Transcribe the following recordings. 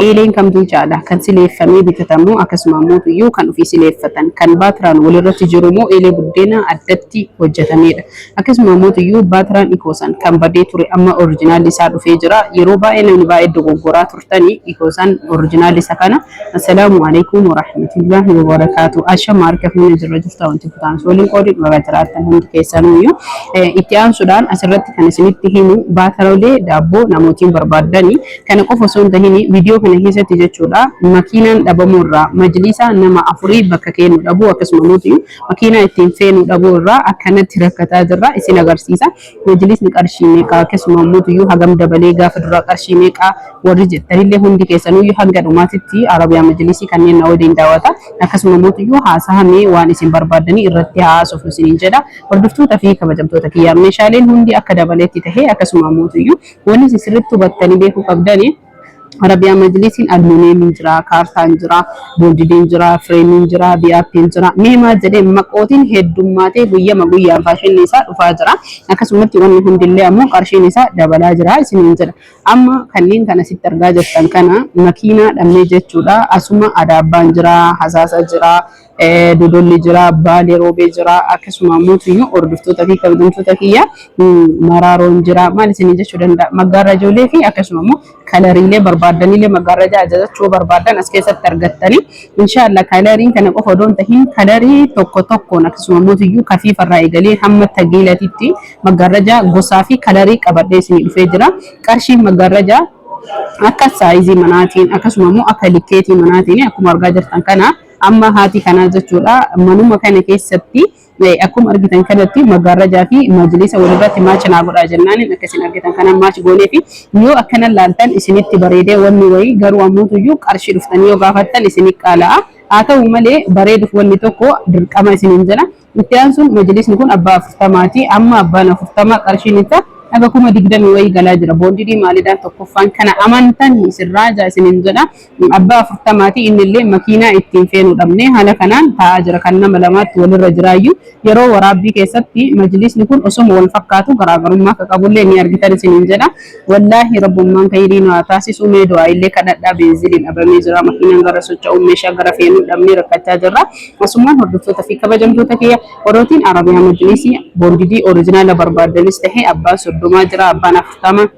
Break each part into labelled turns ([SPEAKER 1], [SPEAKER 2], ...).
[SPEAKER 1] Eeleen kamtuu caala? Kan sileeffamee bitatamu akkasuma ammoo iyyuu kan ofii sileeffatan kan baatiraan walirratti jiru moo eelee buddeena addatti hojjetamedha. Akkasuma ammoo iyyuu baatiraan ikoosan kan badee ture amma orijinaalli isaa dhufee jira. Yeroo baay'ee namni baay'ee dogoggoraa turtanii ikoosan orijinaalli isa kana. Assalaamu alaikum warahmatullahi wabarakaatu. Ashama harka fuunee jirra jirta wanti kutaan waliin qoodii baga jiraattan hundi keessanuyyuu. Itti aansuudhaan asirratti kan isinitti himu baatarolee daabboo namootiin barbaaddanii kana qofa osoo hin tahin viidiyoo kana keessatti jechuudha makiinaan dhabamuu irraa majliisa nama afurii bakka kennu dhabuu akkasuma mootii makiinaa ittiin feenu dhabuu irraa akkanatti rakkataa jirra isin agarsiisa. Majlisni qarshii meeqa akkasuma mootiyyuu hagam dabalee gaafa duraa qarshii meeqa warri jettanillee hundi keessanuyyuu hanga dhumaatitti Arabiyaa majlisii kanneen na waliin daawwata. Akkasuma mootiyyuu haasahamee waan isin barbaaddanii irratti haasofnu isiniin jedha. Hordoftoota fi kabajamtoota kiyyaa meeshaaleen hundi akka dabaleetti tahee akkasuma mootiyyuu wanni isin sirriitti hubattanii beekuu qabdani Arabiyaa majlisiin almuuniyeemiin jira, kaartaan jira, boondidiin jira, fireemiin jira, VIP'n jira. Mee maal jedhee maqootiin heddummaatee guyyama guyyaan faashinni isaa dhufaa jira. Akkasumatti wanni hundillee ammoo qarshiin isaa dabalaa jira isiniin jedha. Amma kanneen kana sitti argaa jirtan kana makiinaa dhabnee jechuudha. Asuma adaabbaan jira, hasaasa jira, dodolli jira, baalee roobee jira, akkasuma ammoo tuyyuu hordoftoota fi kabajamtoota kiyya maraaroon jira. Maal isinii jechuu danda'a? Maggaarrajoolee fi akkasuma immoo kalariilee barbaaddanillee maggaarrajaa ajajachuu barbaaddan as keessatti argattanii inshaallah kalariin kana qofa odoo hin tahin kalarii tokko tokkoon akkasuma ammoo tuyyuu kafiifarraa eegalee hamma tagiilatitti maggaarrajaa gosaa fi kalarii qabadhee isinii dhufee jira. Qarshiin maggaarrajaa akka saayizii manaatiin akkasuma immoo akka likkeetii manaatiin akkuma argaa jirtan kana amma haati kanaa jechuudha manuma kana keessatti akkuma argitan kanatti maggaarrajaa fi majlisa walirratti maachi naa godhaa jennaan akka isin argitan kana maachi goonee fi yoo akkana laaltan isinitti bareedee wanni wayii garuu ammoo qarshii dhuftanii yoo gaafattan isinii qaala'a. Haa ta'u malee bareeduuf wanni tokko dirqama isiniin jedha. Itti aansuun majlisni kun abbaa 40ti. Amma abbaan 40 qarshiin isaa haga 20,000 wayii galaa jira. Boondidii maalidhaan tokkoffaan kana amantan isin raajaa isiniin jedha. Abbaa 40ti innillee makiinaa ittiin feenu dhabnee haala kanaan taa'aa jira. Kan nama lamaatti walirra jiraayyuu yeroo waraabbii keessatti majlisni kun osoma wal fakkaatu garaagarummaa akka qabullee ni argitan isiniin jedha. Wallaahi rabbummaan kayrii nu haa taasisu mee du'aa illee kadhadhaa beenziliin dhabamee jira makiinaan gara socho'u meeshaa gara feenuu dhabnee rakkachaa jirra. Asumaan hordoftoota fi kabajamtoota kiyya warrootiin Arabiyaa Majlisii boondidii orijinaala barbaaddanis ta'e abbaan 30 jira abbaan 40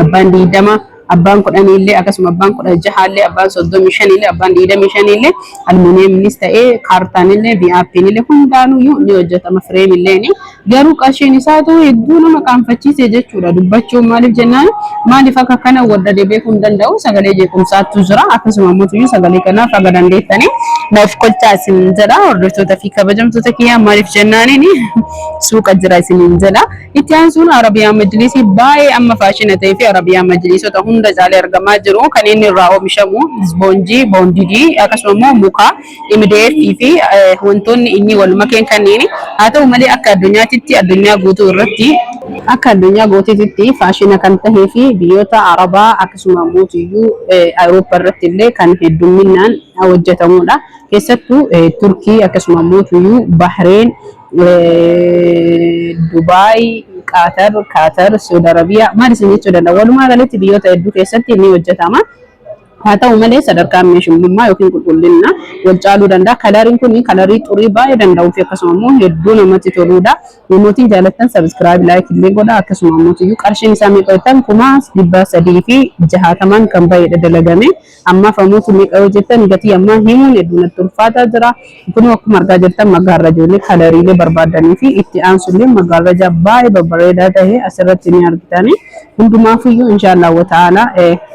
[SPEAKER 1] abbaan 20 abbaan 10 illee akkasuma abbaan 16 illee abbaan 35 illee abbaan 25 illee almuuniyeeminis ta'ee kaartaan illee VIP'n illee hundaanuyyuu ni hojjetama fireem illee ni garuu qarshiin isaatu hedduu nama qaanfachiise jechuudha dubbachuun maaliif jennaan maaliif akka kana waldhabee beekuu hin danda'u sagalee jeequmsaatu jira akkasuma ammoo sagalee kanaaf haga dandeettanii naaf kolchaa isin jedha hordoftoota fi kabajamtoota kiyyaa maaliif jennaaniin suuqa jira isiniin jedha. Itti aansuun Arabiyaa Majlisii baay'ee amma faashina ta'ee fi Arabiyaa Majliisota hunda caalee argamaa jiru kan inni irraa oomishamu ispoonjii, boondidii akkasuma immoo muka, MDF fi wantoonni inni wal makeen kanneen haa ta'u malee akka addunyaatitti addunyaa guutuu irratti akka addunyaa guutuutti faashina kan tahee fi biyyoota Arabaa akkasuma immoo Awurooppaa irratti illee kan heddumminaan hojjetamudha. Keessattuu Turkii akkasuma immoo Bahreen, Dubaay, Qaatar, Kaatar, Saudi Arabiyaa maal isin jechuu danda'a. Walumaa galatti biyyoota hedduu keessatti ni hojjetama. Haa ta'u malee sadarkaan meeshummaa yookiin qulqullina wal caaluu danda'a. Kalariin kun kalarii xurii baay'ee danda'uu fi akkasuma immoo hedduu namatti toludha. Namootiin jaalattan subscribe like illee godha akkasuma immoo qarshiin isaa meeqa jettan 360,000 kan baheedha dalagame. Ammaaf ammoo meeqa yoo jettan gatii ammaa himuun hedduu natti ulfaataa jira. Kunoo akkuma argaa jirtan maggaarrajoolee kalariilee barbaadanii fi itti aansullee maggaarrajaa baay'ee babbareedaa ta'e asirratti ni argitani. Hundumaafiyyuu inshaallah wa ta'ala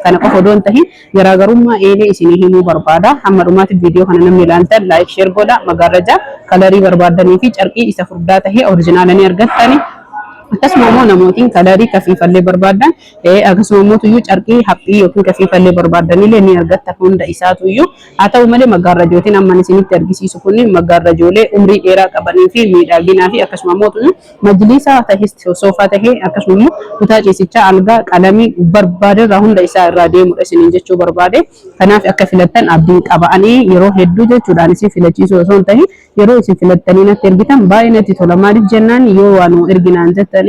[SPEAKER 1] kana qofa odoo hin tahin garaagarummaa eelee isinii himuu barbaada. Hamma dhumaatti viidiyoo kana namni ilaaltan like share godha maggaarrajaa kalarii barbaadanii fi carqii isa furdaa ta'e orijinaala ni argattani. Akkasuma immoo namootiin kalarii kafiifallee barbaadan akkasuma immoo tuyyuu carqii haphii yookiin kafiifallee barbaadanillee ni argatta hunda isaatuyyuu. Haa ta'u malee maggaarrajootiin amman isinitti argisiisu kun maggaarrajoolee umrii dheeraa qabanii fi miidhaginaa fi akkasuma immoo tuyyuu majlisaa ta'e soofaa ta'e akkasuma immoo kutaa ciisichaa algaa qalamii barbaaderraa hunda isaa irraa deemudha isiniin jechuu barbaade. Kanaaf akka filattan abdiin qaba. Ani yeroo hedduu jechuudhaan isin filachiisuu osoo hin tahin yeroo isin filattanii natti ergitan baay'ee natti tola. Maaliif jennaan yoo waa nu erginaan jettanii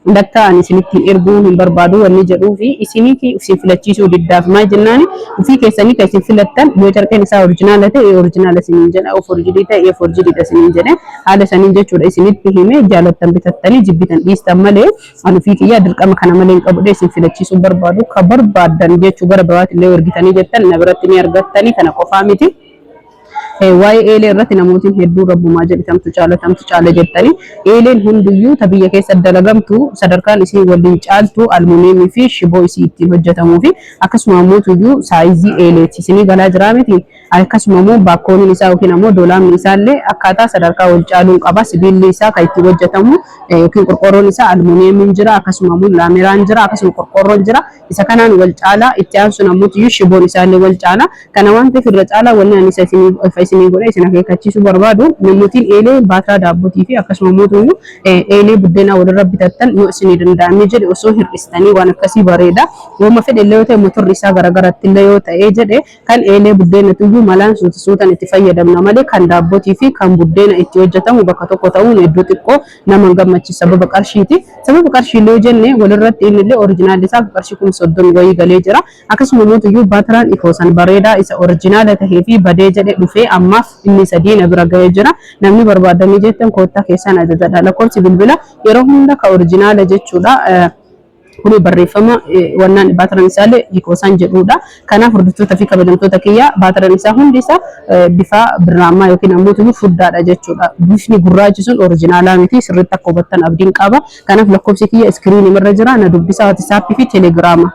[SPEAKER 1] Bakka ani isinitti hin erguu hin barbaadu wanni jedhuu fi isinii fi isin filachiisuu diddaaf maal jennaani, ofii keessanii kan isin filattan yoo carqeen isaa orijinaala ta'e orijinaala isiniin jedha, of orijinii ta'e of orijiniidha isiniin jedhe, haala saniin jechuudha isinitti hime. Jaalattan bitattanii, jibbitan dhiistan malee ani ofii kiyyaa dirqama kana malee hin qabudhe isin filachiisuu barbaadu. Ka barbaaddan jechuu gara biraatti illee ergitanii jettan na biratti ni argattanii. Kana qofaa miti. Waa'ee eelee irratti namootiin hedduu rabbumaa jedhi tamtu caala, tamtu caala jettanii. Eeleen hunduyyuu ta biyya keessa dalagamtu sadarkaan isii waliin caaltu almuuniyeemii fi shiboo isii ittiin hojjetamuu fi akkasuma ammoo tuyyuu saayizii eeleeti. Isinii galaa jiraa miti? Akkasuma immoo baakkooniin isaa yookiin ammoo dolaamni isaallee akkaataa sadarkaa wal caaluun qaba. Sibiilli isaa kan ittiin hojjetamu yookiin qorqoorroon isaa almuuniyeemiin jira, akkasuma ammoo laameraan jira, akkasuma qorqoorroon jira. Isa kanaan wal caala. Itti aansuun ammoo tuyyuu shiboon isaallee wal caala. Kana waan ta'eef irra caalaa wanni ani isa isinii ifa isinii godhe isin akeekkachiisuu barbaadu, namootiin eelee baatiraa daabbotii fi akkasuma immoo tuyyuu eelee buddeenaa walirra bitattan, yoo isinii danda'amee jedhe osoo hir'istanii waan akkasii bareeda. Yooma fedhe illee yoo ta'e, motorri isaa garagaratti illee yoo ta'ee jedhe, kan eelee buddeena tuyyuu malaan suuta suutan itti fayyadamna malee kan daabbotii fi kan buddeena itti hojjetamu bakka tokko ta'uun hedduu xiqqoo nama hin gammachiisu sababa qarshiiti. Sababa qarshii illee yoo jenne, walirratti inni illee orijinaalli isaa qarshii 30,000 wayii galee jira. Akkasuma immoo tuyyuu baatiraan ikoosan bareedaa isa orijinaala tahee fi badee jedhe dhufee ammaaf inni sadii na bira gahee jira. Namni barbaadanii jettan koottaa keessaan ajajadha. Lakkoofsi bilbila yeroo hunda ka orijinaala jechuudha. Kuni barreeffama wannaan baatiraan isaallee ikoosan jedhudha. Kanaaf hordoftoota fi kabajamtoota kiyya, baatiraan isaa hundi isaa bifa birraammaa yookiin ammoo tuyyuu furdaadha jechuudha. Bifni gurraachi sun orijinaalaa miti, sirriitti akka hubattan abdiin qaba. Kanaaf lakkoofsi kiyya iskiriinii irra jira, na dubbisaa, WhatsAppii fi Telegiraama.